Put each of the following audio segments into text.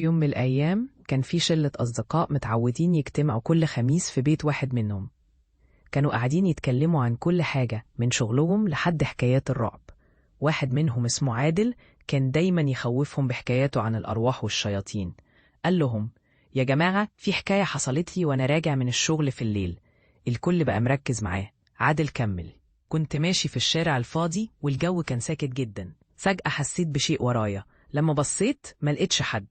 في يوم من الأيام كان في شلة أصدقاء متعودين يجتمعوا كل خميس في بيت واحد منهم. كانوا قاعدين يتكلموا عن كل حاجة من شغلهم لحد حكايات الرعب. واحد منهم اسمه عادل كان دايما يخوفهم بحكاياته عن الأرواح والشياطين. قال لهم: يا جماعة، في حكاية حصلت لي وأنا راجع من الشغل في الليل. الكل بقى مركز معاه. عادل كمل: كنت ماشي في الشارع الفاضي والجو كان ساكت جدا. فجأة حسيت بشيء ورايا. لما بصيت ما لقيتش حد.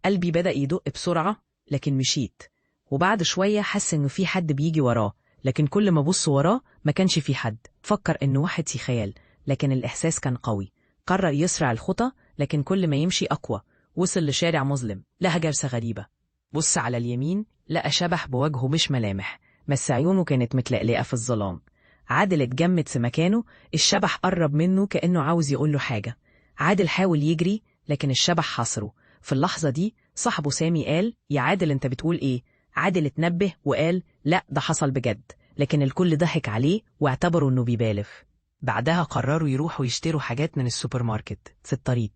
قلبي بدأ يدق بسرعة، لكن مشيت. وبعد شوية حس إنه في حد بيجي وراه، لكن كل ما بص وراه ما كانش في حد. فكر إنه واحد في خيال، لكن الإحساس كان قوي. قرر يسرع الخطى، لكن كل ما يمشي أقوى. وصل لشارع مظلم، لها جرسة غريبة. بص على اليمين، لقى شبح بوجهه مش ملامح، بس عيونه كانت متلقلقة في الظلام. عادل اتجمد في مكانه. الشبح قرب منه كأنه عاوز يقول له حاجة. عادل حاول يجري، لكن الشبح حاصره. في اللحظة دي صاحبه سامي قال: يا عادل، انت بتقول ايه؟ عادل اتنبه وقال: لا، ده حصل بجد. لكن الكل ضحك عليه واعتبروا انه بيبالغ. بعدها قرروا يروحوا يشتروا حاجات من السوبر ماركت. في الطريق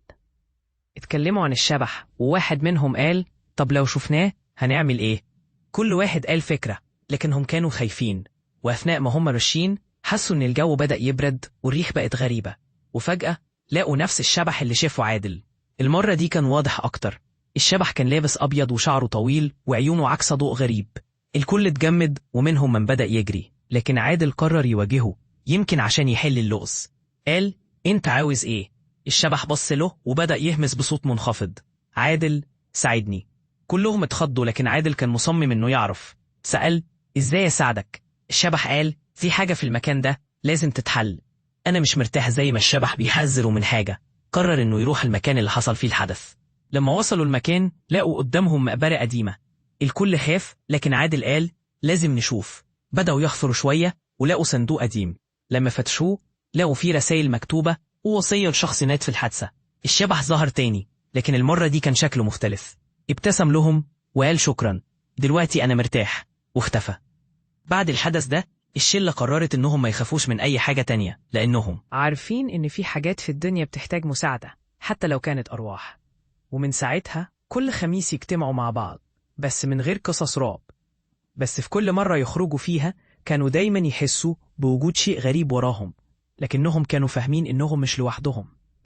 اتكلموا عن الشبح، وواحد منهم قال: طب لو شفناه هنعمل ايه؟ كل واحد قال فكرة، لكنهم كانوا خايفين. وأثناء ما هم ماشيين حسوا إن الجو بدأ يبرد والريح بقت غريبة. وفجأة لقوا نفس الشبح اللي شافه عادل. المرة دي كان واضح أكتر. الشبح كان لابس أبيض وشعره طويل وعيونه عكس ضوء غريب. الكل اتجمد، ومنهم من بدأ يجري، لكن عادل قرر يواجهه، يمكن عشان يحل اللغز. قال: أنت عاوز إيه؟ الشبح بص له وبدأ يهمس بصوت منخفض: عادل، ساعدني. كلهم اتخضوا، لكن عادل كان مصمم إنه يعرف. سأل: إزاي أساعدك؟ الشبح قال: في حاجة في المكان ده لازم تتحل، أنا مش مرتاح. زي ما الشبح بيحذره من حاجة، قرر إنه يروح المكان اللي حصل فيه الحدث. لما وصلوا المكان لقوا قدامهم مقبرة قديمة. الكل خاف، لكن عادل قال: لازم نشوف. بدأوا يحفروا شوية ولقوا صندوق قديم. لما فتشوه لقوا فيه رسائل مكتوبة ووصية لشخص مات في الحادثة. الشبح ظهر تاني، لكن المرة دي كان شكله مختلف. ابتسم لهم وقال: شكرا، دلوقتي أنا مرتاح، واختفى. بعد الحدث ده الشلة قررت إنهم ما يخافوش من أي حاجة تانية، لأنهم عارفين إن في حاجات في الدنيا بتحتاج مساعدة حتى لو كانت أرواح. ومن ساعتها كل خميس يجتمعوا مع بعض، بس من غير قصص رعب. بس في كل مرة يخرجوا فيها كانوا دايما يحسوا بوجود شيء غريب وراهم، لكنهم كانوا فاهمين إنهم مش لوحدهم.